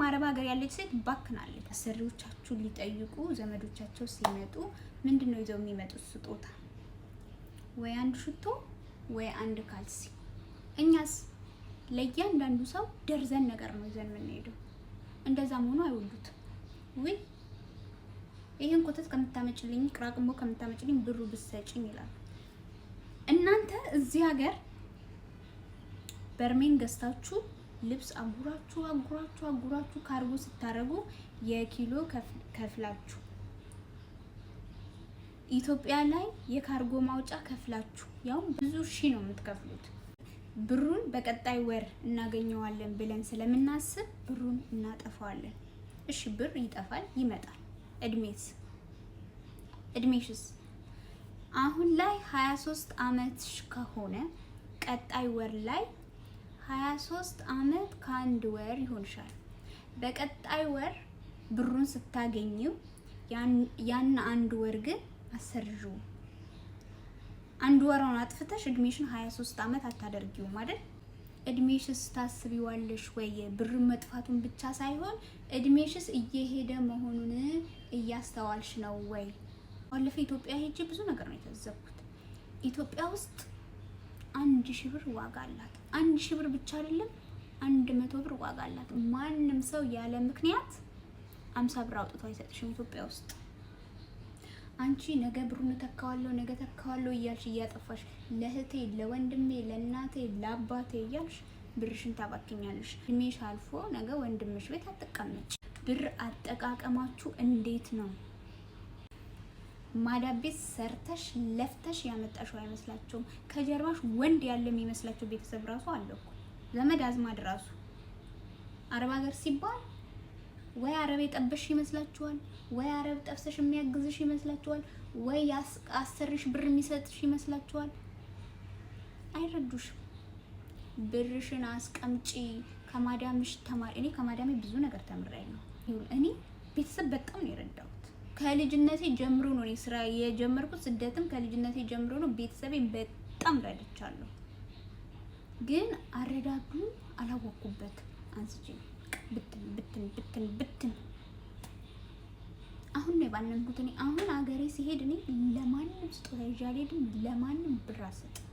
አረብ ሀገር ያለች ሴት ባክናለች። አሰሪዎቻችሁን ሊጠይቁ ዘመዶቻቸው ሲመጡ ምንድን ነው ይዘው የሚመጡት ስጦታ? ወይ አንድ ሽቶ ወይ አንድ ካልሲ። እኛስ ለእያንዳንዱ ሰው ደርዘን ነገር ነው ይዘን የምንሄደው። እንደዛም ሆኖ አይወዱትም። ውይ፣ ይህን ኮተት ከምታመጭልኝ፣ ቅራቅንቦ ከምታመጭልኝ ብሩ ብትሰጭኝ ይላሉ። እናንተ እዚህ ሀገር በርሜን ገዝታችሁ ልብስ አጉራችሁ አጉራችሁ አጉራችሁ ካርጎ ስታደርጉ የኪሎ ከፍላችሁ፣ ኢትዮጵያ ላይ የካርጎ ማውጫ ከፍላችሁ፣ ያውም ብዙ ሺ ነው የምትከፍሉት። ብሩን በቀጣይ ወር እናገኘዋለን ብለን ስለምናስብ ብሩን እናጠፋዋለን። እሺ፣ ብር ይጠፋል ይመጣል። እድሜስ? እድሜሽስ አሁን ላይ 23 አመትሽ ከሆነ ቀጣይ ወር ላይ 23 አመት ከአንድ ወር ይሆንሻል። በቀጣይ ወር ብሩን ስታገኚው ያን አንድ ወር ግን አሰርዥው። አንድ ወሯን አጥፍተሽ እድሜሽን 23 አመት አታደርጊውም አይደል? እድሜሽስ ታስቢዋለሽ ወይ? ብር መጥፋቱን ብቻ ሳይሆን እድሜሽስ እየሄደ መሆኑን እያስተዋልሽ ነው ወይ? ባለፈ ኢትዮጵያ ሄጄ ብዙ ነገር ነው የታዘብኩት። ኢትዮጵያ ውስጥ 1,000 ብር ዋጋ አላት። 1,000 ብር ብቻ አይደለም፣ 100 ብር ዋጋ አላት። ማንም ሰው ያለ ምክንያት 50 ብር አውጥቶ አይሰጥሽም ኢትዮጵያ ውስጥ። አንቺ ነገ ብሩን እተካዋለሁ፣ ነገ ተካዋለሁ እያልሽ እያጠፋሽ፣ ለእህቴ፣ ለወንድሜ፣ ለእናቴ፣ ለአባቴ እያልሽ ብርሽን ታባክኛለሽ። እድሜሽ አልፎ ነገ ወንድምሽ ቤት አትቀመጭ። ብር አጠቃቀማችሁ እንዴት ነው? ማዳም ቤት ሰርተሽ ለፍተሽ ያመጣሽው አይመስላቸውም። ከጀርባሽ ወንድ ያለ የሚመስላቸው ቤተሰብ ራሱ አለ እኮ፣ ዘመድ አዝማድ ራሱ። አረብ ሀገር ሲባል ወይ አረብ የጠበሽ ይመስላችኋል፣ ወይ አረብ ጠብሰሽ የሚያግዝሽ ይመስላችኋል፣ ወይ አሰርሽ ብር የሚሰጥሽ ይመስላችኋል። አይረዱሽም። ብርሽን አስቀምጪ፣ ከማዳምሽ ተማሪ። እኔ ከማዳሜ ብዙ ነገር ተምሬያለሁ። እኔ ቤተሰብ በጣም ነው የረዳሁት። ከልጅነቴ ጀምሮ ነው እኔ ስራ የጀመርኩት። ስደትም ከልጅነቴ ጀምሮ ነው። ቤተሰቤን በጣም ረድቻለሁ፣ ግን አረዳዱ አላወቅኩበትም። አንስቼ ብትን ብትን ብትን ብትን አሁን ነው የባነንኩት። እኔ አሁን አገሬ ሲሄድ እኔ ለማንም ስጦታ ይዤ አልሄድም። ለማንም ብር አልሰጥም።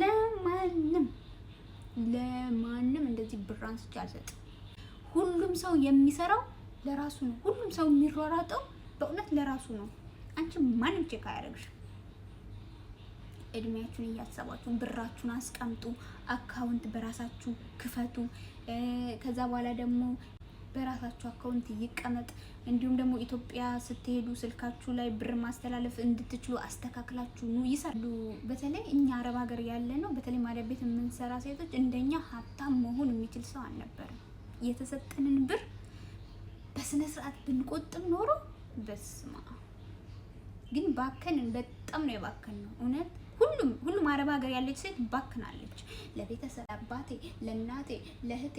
ለማንም ለማንም እንደዚህ ብር አንስቼ አልሰጥም። ሁሉም ሰው የሚሰራው ለራሱ ነው። ሁሉም ሰው የሚሯሯጠው በእውነት ለራሱ ነው። አንቺ ማንም check አያደርግሽም። እድሜያችሁን እያሰባችሁ ብራችሁን አስቀምጡ። Account በራሳችሁ ክፈቱ። ከዛ በኋላ ደግሞ በራሳችሁ account ይቀመጥ። እንዲሁም ደግሞ ኢትዮጵያ ስትሄዱ ስልካችሁ ላይ ብር ማስተላለፍ እንድትችሉ አስተካክላችሁ ኑ። ይሰራሉ። በተለይ እኛ አረብ ሀገር ያለ ነው፣ በተለይ ማዳም ቤት የምንሰራ ሴቶች እንደኛ ሀብታም መሆን የሚችል ሰው አልነበረም። የተሰጠንን ብር በስነ ስርዓት ብንቆጥብ ኖሮ በስማ ግን ባከንን። በጣም ነው የባከንነው እውነት። ሁሉም ሁሉም አረብ ሀገር ያለች ሴት ባክናለች። ለቤተሰብ፣ ለአባቴ፣ ለእናቴ፣ ለእህቴ፣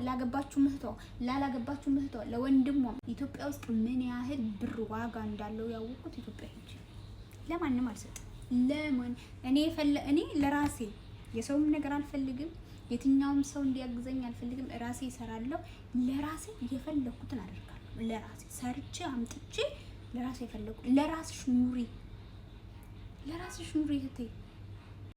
ላገባችሁ እህቷ፣ ላላገባችሁ እህቷ፣ ለወንድሟ። ኢትዮጵያ ውስጥ ምን ያህል ብር ዋጋ እንዳለው ያወቅኩት ኢትዮጵያ ሄጄ። ለማንም አልሰጥም። ለማን እኔ ለራሴ የሰውም ነገር አልፈልግም። የትኛውም ሰው እንዲያግዘኝ አልፈልግም። ራሴ እሰራለሁ። ለራሴ የፈለኩትን አደርጋለሁ። ለራሴ ሰርቼ አምጥቼ ለራሴ የፈለኩ። ለራስሽ ኑሪ፣ ለራስሽ ኑሪ እህቴ።